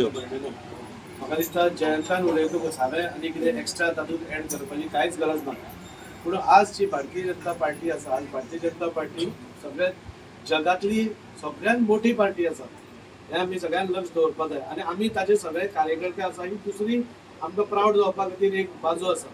भयणींनो, म्हाका दिसता जयंतान उलयतकूच हांवें आनी कितें एक्स्ट्रा तातूंत एड करपाची कांयच गरज ना. पूण आज जी भारतीय जनता पार्टी आसा, आज भारतीय जनता पार्टी सगळ्यात जगातली सगळ्यात मोठी पार्टी आसा, हें आमी सगळ्यांक लक्ष दवरपाक जाय. आनी आमी ताजे सगळे कार्यकर्ते आसा ही दुसरी आमकां प्रावड जावपा खातीर एक बाजू आसा.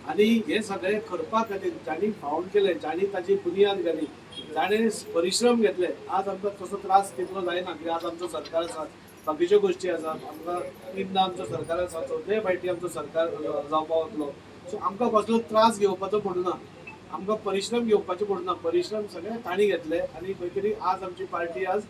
आनी हे सगळें करपा खातीर जांणी फावंड केलें, जांणी ताची बुनियाद घाली, जाणें परिश्रम घेतले, आज आमकां तसो त्रास तितलो जायना. कित्याक आज आमचो सरकार आसा, बाकीच्यो गोश्टी आसात, आमकां तिनदां आमचो सरकार आसा, चवथेय फावटी आमचो सरकार जावपा वतलो. सो आमकां कसलो त्रास घेवपाचो पडना, आमकां परिश्रम घेवपाचे पडना. परिश्रम सगळे तांणी घेतले आनी खंय तरी आज आमची पार्टी आज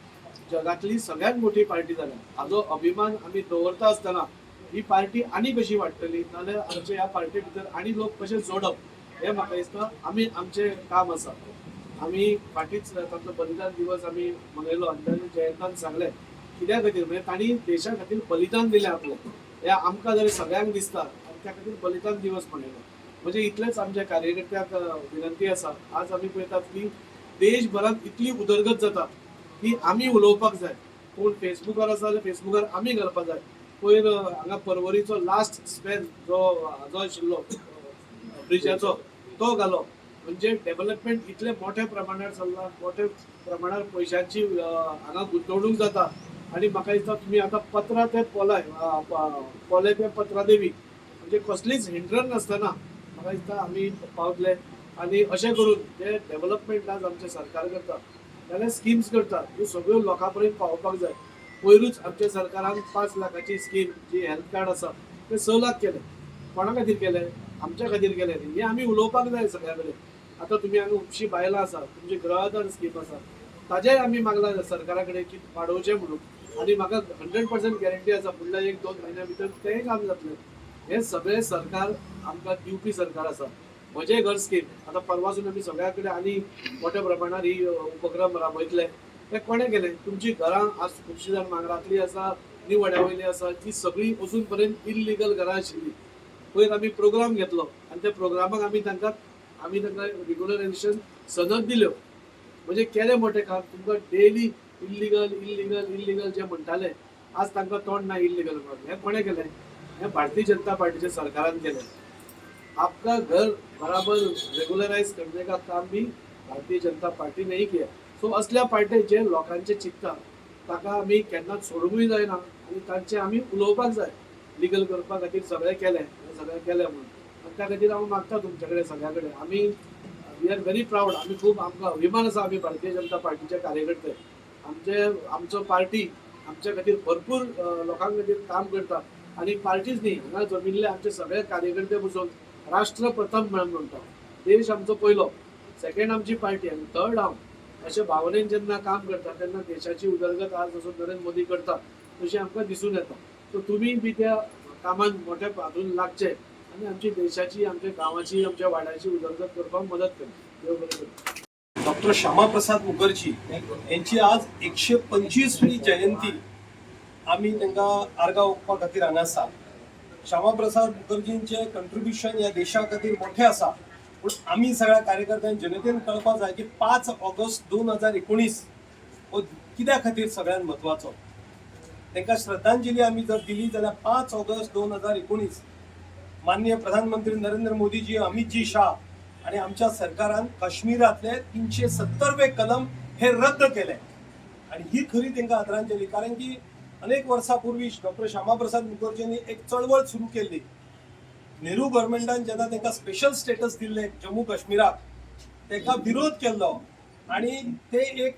जगातली सगळ्यात मोठी पार्टी जाल्या. हाजो अभिमान आमी दवरता आसतना ही पार्टी आनी कशी वाडटली, नाजाल्यार आमच्या ह्या पार्टी भितर आनी लोक कशे जोडप, हें म्हाका दिसता आमी आमचें काम आसा. आमी फाटींच तांचो बलिदान दिवस आमी मनयलो आनी तांणी जयंतान सांगलें कित्या खातीर, म्हणजे तांणी देशा खातीर बलिदान दिलें आपलें, हें आमकां जरी सगळ्यांक दिसता आनी त्या खातीर बलिदान दिवस मनयलो. म्हणजे इतलेंच आमच्या कार्यकर्त्यांक विनंती आसा. आज आमी पळयतात की देशभरांत इतली उदरगत जाता की आमी उलोवपाक जाय. कोण फेसबुकार आसा जाल्यार फेसबुकार आमी घालपाक जाय. पयर हांगा परवरीचो लास्ट स्पॅन जो जो आशिल्लो ब्रिजाचो तो घालो. म्हणजे डेव्हलपमेंट इतले मोठ्या प्रमाणार चल्ला, मोठ्या प्रमाणार पयशांची हांगा गुंतवणूक जाता. आनी म्हाका दिसता तुमी आतां पत्रा ते पोलाय, पोले ते पत्रादेवी, म्हणजे कसलीच हिंड्रन नासतना म्हाका दिसता आमी पावतले. आनी अशें करून जे डेव्हलपमेंट आज आमचें सरकार करता जाल्यार स्किम्स करता, त्यो सगळ्यो लोकां पर्यंत पावोवपाक जाय. पयरूच आमच्या सरकारान 5 लाखाची स्कीम जी हेल्थ कार्ड आसा ते 6 लाख केले. कोणा खातीर केले? आमच्या खातीर केले न्ही. हें आमी उलोवपाक जाय सगळ्या कडेन. आतां तुमी हांगा खुबशीं बायलां आसा, तुमची गृहाधार स्कीम आसा, ताजेय आमी मागला सरकारा कडेन की वाडोवचें म्हणून. आनी म्हाका 100% गॅरंटी आसा, फुडल्या एक दोन म्हयन्या भितर तेंय काम जातलें. हें सगळें सरकार आमकां दिवपी सरकार आसा. म्हजें घर स्कीम आतां परवासून आमी सगळ्या कडेन आनी मोठ्या प्रमाणात ही उपक्रम राबयतले. ते कोणें केलें? तुमची घरां आज खुबशीं जाण मांगरांतली आसा, निवड्या वयली आसा, ती सगळीं अजून पर्यंत इल्लिगल घरां आशिल्लीं. पयर आमी प्रोग्राम घेतलो आनी त्या प्रोग्रामाक आमी तांकां रेग्युलरायझेशन सनद दिल्यो. म्हणजे केलें मोठें काम. तुमकां डेली इल्लिगल, इल्लिगल, इल्लिगल जे म्हणटाले, आज तांकां तोंड ना इल्लिगल म्हणून. हें कोणें केलें? हें भारतीय जनता पार्टीच्या सरकारान केलें. आपका घर बराबर रेगुलराइज करने का काम भी भारतीय जनता पार्टी ने ही किया. सो असल्या पार्टी जे लोकांचे चिंतता ताका आमी केन्नाच सोडूंकूय जायना आनी तांचे आमी उलोवपाक जाय. लिगल करपा खातीर सगळें केलें, हें सगळें केलें म्हणून. आनी त्या खातीर हांव मागता तुमचे कडेन सगळ्या कडेन, आमी we are very proud. आमी खूब, आमकां अभिमान आसा आमी भारतीय जनता पार्टीचे कार्यकर्ते. आमचे आमचो पार्टी आमच्या खातीर भरपूर लोकां खातीर काम करता. आनी पार्टीच न्ही, हांगा जमिल्ले आमचे सगळे कार्यकर्ते बसून राष्ट्र प्रथम म्हणून म्हणटा. देश आमचो पयलो, सेकंड आमची पार्टी आनी थर्ड हांव, अशे भावनेन जेन्ना काम करता तेन्ना देशाची उदरगत आज जसो नरेंद्र मोदी करता तशी आमकां दिसून येता. सो तुमी बी त्या कामान मोठ्या हातून लागचे आनी आमची देशाची, आमच्या गांवाची, आमच्या वाड्याची उदरगत करपाक मदत करची. देव बरें करूं. डॉक्टर श्यामाप्रसाद मुखर्जी यांची आज 125वी जयंती. आमी तांकां आर्गां ओंपपा खातीर हांगा आसा. श्यामाप्रसाद मुखर्जींचे कंट्रिब्युशन ह्या देशा खातीर मोठें आसा, पूण आमी सगळ्या कार्यकर्त्यांक, जनतेन कळपाक जाय की 5 ऑगस्ट 2019 हो कित्या खातीर सगळ्यांत म्हत्वाचो. तांकां श्रद्धांजली आमी जर दिली जाल्यार 5 ऑगस्ट 2019 माननीय प्रधानमंत्री नरेंद्र मोदीजी, अमितजी शाह आणि आमच्या सरकारान काश्मीरातले 370वे कलम हे रद्द केले आणि ही खरी तांकां आदरांजली. कारण की अनेक वर्सां पूर्वी डॉक्टर श्यामाप्रसाद मुखर्जींनी एक चळवळ सुरू केल्ली. नेहरू गव्हर्मेंटान जेन्ना तांकां स्पेशल स्टेटस दिल्ले जम्मू काश्मीराक, ताका विरोध केल्लो आणि ते एक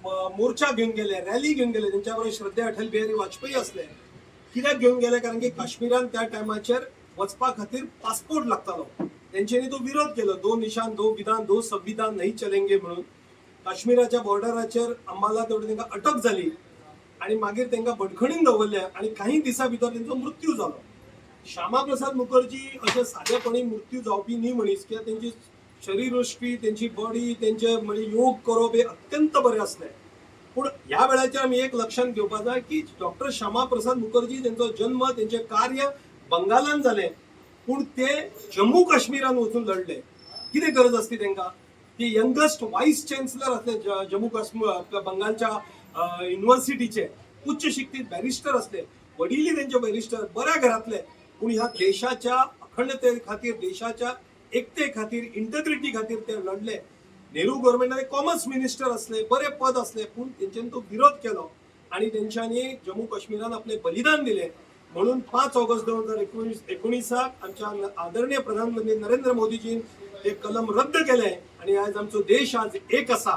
मोर्चा घेवन गेले, रॅली घेवन गेले. तेंच्या बरोबर श्रद्धे अटल बिहारी वाजपेयी असले. कित्याक घेवन गेले? कारण की काश्मीरान त्या टायमाचेर वचपा खातीर पासपोर्ट लागतालो. तेंच्यांनी तो विरोध केलो, "दो निशान, दो विधान, दो संविधान नहीं चलेंगे" म्हणून. काश्मीराच्या बॉर्डराचेर अंबाला तेवढे तांकां अटक जाली आणि मागीर तांकां बंदखणीन दवरले आणि काही दिसां भितर तेंचो मृत्यू जालो. श्यामाप्रसाद मुखर्जी अशे सादेपणी मृत्यू जावपी न्ही मनीस, कित्याक तेंची शरीरयश्टी, तेंची बॉडी, तेंचे म्हणजे योग करप हे अत्यंत बरें आसलें. पूण ह्या वेळाचेर आमी एक लक्षांत घेवपाक जाय की डॉक्टर श्यामाप्रसाद मुखर्जी, तेंचो जन्म, तेंचें कार्य बंगालान जालें, पूण ते जम्मू काश्मीरान वचून लढले. कितें गरज आसली तांकां? ते यंगस्ट वायस चान्सलर असले जम्मू काश्मीर, आपल्या बंगालच्या युनिव्हर्सिटीचे, उच्च शिक्षित बॅरिस्टर असले. वडीलय तेंचे बॅरिस्टर, बऱ्या घरांतले, पूण ह्या देशाच्या अखंडते खातीर, देशाच्या एकते खातीर, इंटग्रिटी खातीर ते लढले. नेहरू गव्हर्मेंटान कॉमर्स मिनिस्टर असले, बरे पद असले, पूण तेंच्यांनी तो विरोध केलो आणि तेंच्यांनी जम्मू काश्मीरान आपले बलिदान दिले. म्हणून 5 ऑगस्ट 2019 19 आमच्या आदरणीय प्रधानमंत्री नरेंद्र मोदीजीन ते कलम रद्द केले आणि आज आमचो देश आज एक आसा.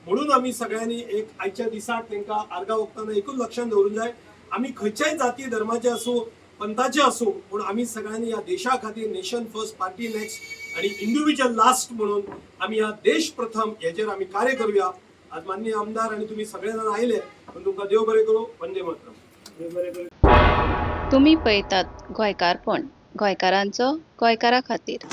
म्हणून आमी सगळ्यांनी एक आयच्या दिसाक तांकां आर्गां ओंपतना एकूच लक्षात दवरूंक जाय, आमी खंयच्याय जाती धर्माचे आसूं, पंथाचे आसूं, पूण आमी सगळ्यांनी ह्या देशा खातीर नेशन फर्स्ट, पार्टी नेक्स्ट आणि इंडिव्हिज्युअल लास्ट म्हणून आमी ह्या देश प्रथम हेजेर आमी कार्य करूया. आज माननीय आमदार आणि तुम्ही सगळे जाण आयले पण तुमकां देव बरें करूं. वंदे मातरम. देव बरें करूं. तुमी पळयतात गोंयकारपण, गोंयकारांचो गोंयकारा खातीर.